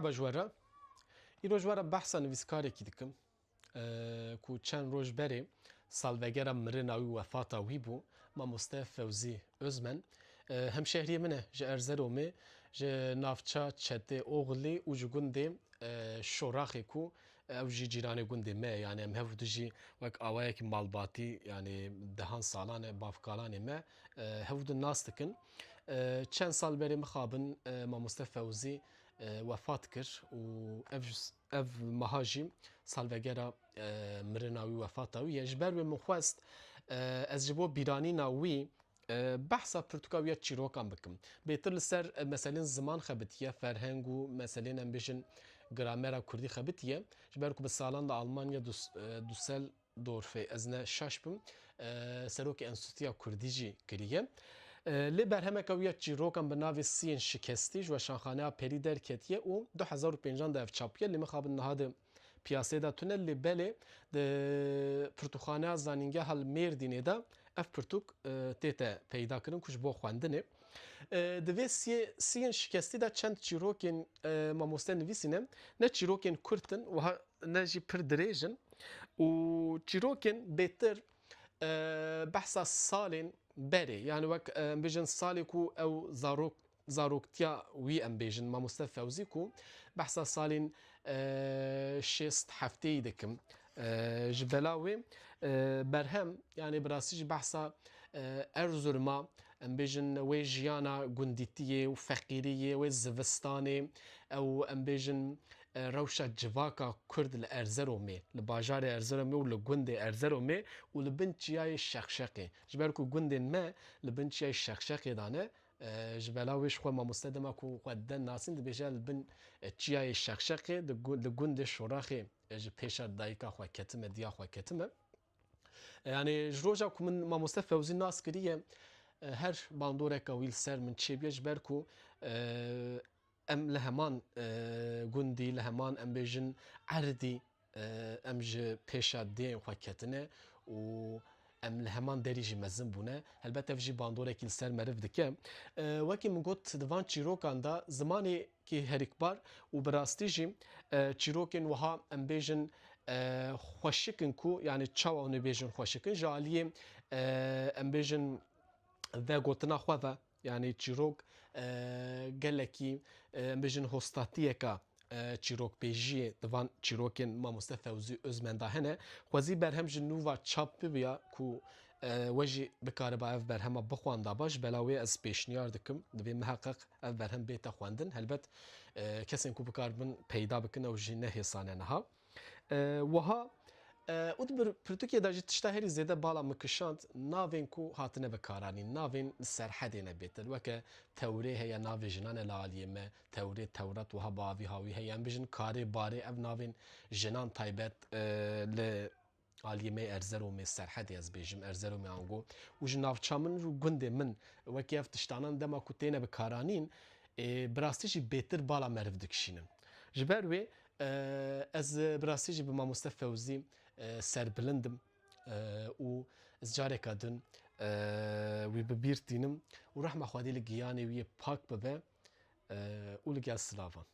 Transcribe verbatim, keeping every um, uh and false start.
Merhaba ji we re. Îro ji we re behsa nivîskarekî dikim, e, ku çend roj berê salvegera mirina wî, wefata wî bû, mamoste Fewzî Özmen. E, hemşehriyê min e, ji Erzeromê, ji navça Çetê Oxlî û ji gundê, e, Şoraxê ku ew jî cîranê gundê me ye. Yani em hev û du jî wek awayekî malbatî, yani dehan salan e, bavkalanê me, e, hev û du nas dikin. E, çend sal berê mixabin, e, mamoste Fewzî, e, wefat kir û ev, ev meha jî salvegera, e, mirina wî, wefata wî ye. Ji ber wê min xwest, e, ez ji bo bîranîna wî, e, behsa pirtûka wî ya çîrokan bikim. Bêtir li ser, e, meselên ziman xebitiye, ferheng û meselên, em bêjin, gramera kurdî xebitiye. Ji ber ku bi salan de Almanya Dus-, e, Düsseldorfê, ez ne şaş bim, e, serokê Enstîtuya Kurdî jî kiriye. E, lê berhemeke wî ya çîrokan bi navê Siyên Şikestî ji weşanxaneya Perî derketiye û du hezar û pêncan de ev çap bûye. Lê mixabin niha di piyasê de tune, lê belê di pirtûkxaneya Zanîngeha li Mêrdînê de ev pirtûk, e, tête peyda kirin ku ji bo xwendinê. E, di vê siyê, Siyên Şikestî de çend çîrokên, e, mamoste nivîsîne. Ne çîrokên kurt in, wiha ne jî pir dirêj in. Û çîrokên bêtir, e, behsa salên berê, yani wek, e, em bêjin salê ku ew zarok, zaroktiya wî, em bêjin, mamoste Fewzî ku behsa salên, e, şêst hefteyî dikim. E, ji bela wê, e, berhem, yani bi rastî jî behsa, e, Erzuruma, em bêjin, wê jiyana gundîtiyê û feqîriyê, wê zivistanê, ew, em bêjin, e, rewşa civaka Kurd li Erzeromê, li bajarê Erzeromê û li gundê Erzeromê û li bin çiyayê Şeqşeqê. Ji ber ku gundên me li bin çiyayê Şeqşeqê de ne, e, ji bela wê ji xwe mamoste dema ku xwe dide nasîn dibêje, li bin, e, çiyayê Şeqşeqê, di gu-, li gundê Şoraxê, e, ji pêşa dayika xwe ketime, diya xwe ketime. E, yani ji roja ku min mamoste Fewzî nas kiriye, e, her bandoreka wî li ser min çêbûye, ji ber ku, e, em li heman, e, gundî, li heman, em bêjin, erdî, e, em ji pêşa dêyên xwe ketine û em li heman derî jî mezin bûne. Helbet ev jî bandorekî li ser meriv dike. E, wekî min got, di van çîrokan de zimanê kî herikbar û bi rastî jî, e, çîrokên wiha, em bêjin, e, xweşik in ku, yani çawa hûn ê bêjin xweşik in, ji aliyê, e, em bêjin, vegotina xwe ve, yani çîrok, e, gelekî, e, em bêjin hostatiyeka, e, çîrokbêjiyê di van çîrokên mamoste Fewzî Özmen de hene. Xwezî berhem ji nû ve çap bibiya ku, e, we jî bikariba ev berhema bixwandaba. Ji bela wê ez pêşniyar dikim, divê miheqeq ev berhem bête xwendin. Helbet, e, kesên ku bikaribin peyda bikin, ew jî ne hêsan e niha. E, wiha, e, û di bir-, pirtûkê de jî tişta herî zêde bala min kişand, navên ku hatine bikaranîn, navên li Serhedê ne bêtir. Weke Tewrê heye, navê jinan e li aliyê me, Tewrê, Tewrat, wiha bavî hawî heye. Em bijin karê, barê, ev navên jinan taybet, e, li aliyê me Erzeromê, Serhedê ez bêjim, Erzeromê ango. Û ji navça min û gundê min, wekî ev tiştanan dema ku têne bikaranîn, ê, bi rastî jî bêtir bala meriv dikişînin. Ji ber wê, e, ez bi rastî jî bi mamoste Fewzî, e, serbilind im, e, û ez careka din, e, wî bi bîr tînim û rehma Xwedê li giyanê wî yê pak bibe, e, û li gel silavan.